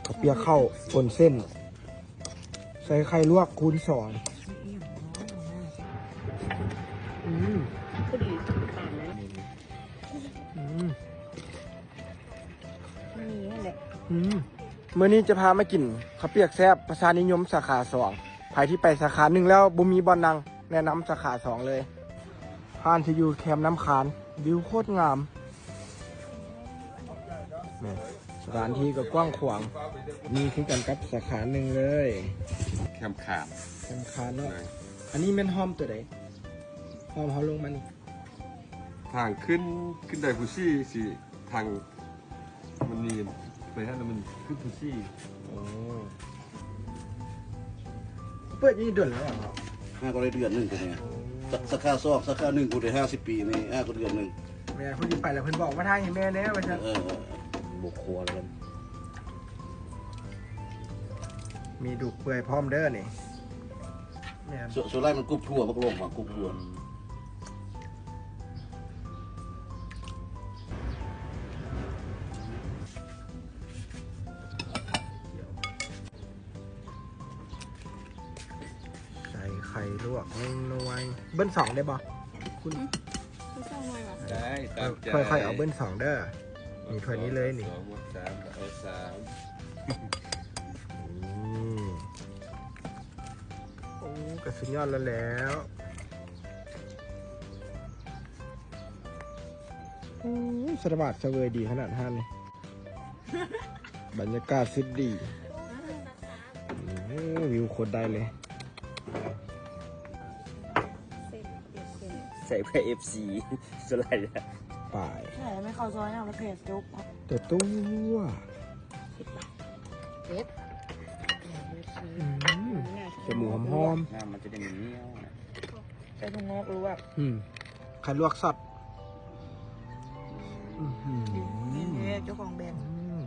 ເຂົ້າປຽກເຂົ້າປົນເສັ້ນ ໃສ່ໄຂ່ລວກຄູນສອງ. ອືມ ພໍດີປານນັ້ນ. ອືມ ນີ້ແຫຼະ. ອືມ ມື້ນີ້ຈະພາມາກິນເຂົ້າປຽກແຊບ ປະຊານິຍົມສາຂາສອງ. ໃຜທີ່ໄປສາຂາໜຶ່ງແລ້ວບໍ່ມີບ່ອນນັ່ງ ແນະນຳສາຂາສອງເລີຍ. ຮ້ານທີ່ຢູ່ແຄມນ້ຳຄານ ວິວໂຄດງາມ. ແມ່ນ ສະຖານທີ່ກໍກວ້າງຂວາງ ມີຄືກັນກັບສາຂາໜຶ່ງເລີຍ. ແຄມຄານ ແຄມຄານເນາະ. ແມ່ນ ອັນນີ້ແມ່ນຮ່ອມໂຕໃດ? ຮ່ອມເຮົາລົງມານີ້ ທາງຂຶ້ນ ຂຶ້ນໄດ້ພູຊີຊິ ທາງມັນນີ້ໄປຫັ້ນ ມັນຂຶ້ນພູຊີ. ໂອ້ ເປີດຢູ່ນີ້ດົນແລ້ວເນາະ? ຫາກໍໄດ້ເດືອນໜຶ່ງຕົວນີ້. ສາ ສາຂາສອງ ສາຂາໜຶ່ງພຸ້ນໄດ້ຫ້າສິບປີ ນີ້ຫາກໍເດືອນໜຶ່ງ. ແມ່ນ ເພິ່ນໄປແລ້ວ ເພິ່ນບອກມາທາງໃຫ້ແມ່ແດ່ວ່າຊັ້ນ. ເອີ ເອີ ບໍ່ຄົວແລ້ວກັນ. ມີດຸກເປື່ອຍພ້ອມເດີນີ້. ແມ່ນ ສ່ວນ ສ່ວນຫຼາຍມັນກຸບຖົ່ວ ບັກຫຼົງມາກຸບຖົ່ວ. ອືມ ໃສ່ໄຂ່ລວກໜຶ່ງໜ່ວຍ. ເບິ່ນສອງໄດ້ບໍ່? ຄຸນ ອືມ ເບິ່ນສອງໜ່ວຍຫວາ? ໄດ້ ຕາມໃຈ. ຄ່ອຍໆເອົາເບິ່ນສອງເດີ. ນີ້ ຖ້ວຍນີ້ເລີຍນີ້. ສອງ ສອງ ສາມ ເອົາສາມ. ອືມ ໂອ້ ກໍສຸດຍອດແລ້ວແຫຼະ. ໂອ້ຍ ສະຫວາດສະເຫວີຍດີຂະໜາດຮ້ານນີ້. ບັນຍາກາດສຸດດີ. ໂອ້ ວິວໂຄດໄດ້ເລີຍ. ໃສ່ເພື່ອເອັຟຊີ ສ່ວນຫຼາຍ. ໄປ ໃສ່ແມ່ເຂົ້າຊອຍເອົາແລ້ວເພຈຈົບ. ແຕ່ຕົວ ເຜັດ. ອືມ ແຕ່ໝູຫອມໆ. ນ້ຳມັນຈະໄດ້ບໍ່ໜຽວນະ. ໃສ່ຖົ່ວງອກລວກ. ອືມ ໄຂ່ລວກສັດ. ອືມ ນີ້ເຈົ້າຂອງແບຣນ. ອືມ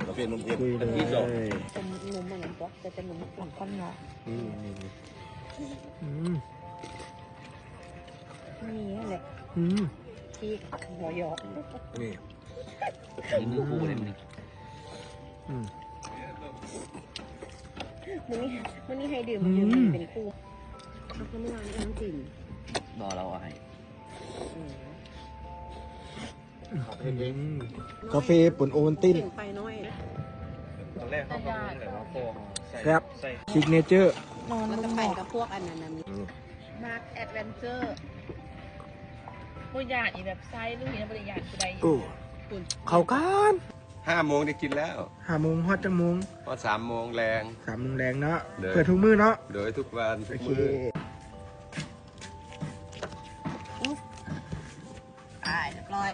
ກາເຟນົມເອງ ທີ່ສອງ. ເປັນນົມອັນນັ້ນຕົວະ ແຕ່ເປັນນົມຂ້ນເນາະ. ນີ້ ນີ້ ນີ້. ອືມ ນີ້ແຫຼະ. ອືມ ທີ່ຫົວຢອກ. ນີ້ ກິນຄູ່ກັນນີ້. ອືມ ມື້ນີ້ ມື້ນີ້ໃຫ້ດື່ມ ອືມ ດື່ມເປັນຄູ່. ເຂົາກໍມີຮ້ານເອງຈິງ. ບໍ່ ລາວເອົາໃຫ້. ອືມ ອືມ ກາເຟປົນໂອວັນຕິນ. ໄປໜ້ອຍ ຕອນແລກເຮົາກໍງງແຫຼະວ່າພໍ່ເຮົາໃສ່ ແຊບ ໃສ່ ຊິກເນເຈີ. ນອນ ແລ້ວກໍໄປກັບພວກອັນນັ້ນນະ. ອືມ ມາແອັດເວັນເຈີ. ບໍ່ຢ້ານອີແບບຊາຍລຸຍນະ ບໍ່ໄດ້ຢ້ານຜູ້ໃດ. ໂອ້ ເຂົ້າກັນ. ຫ້າໂມງໄດ້ກິນແລ້ວ. ຫ້າໂມງ ຮອດຈັກໂມງ? ຮອດສາມໂມງແລງ. ສາມໂມງແລງເນາະ. ໂດຍ ເປີດທຸກມື້ເນາະ. ໂດຍ ທຸກວັນ ໂອເຄ ທຸກມື້. ອ່າ ຮຽບຮ້ອຍ.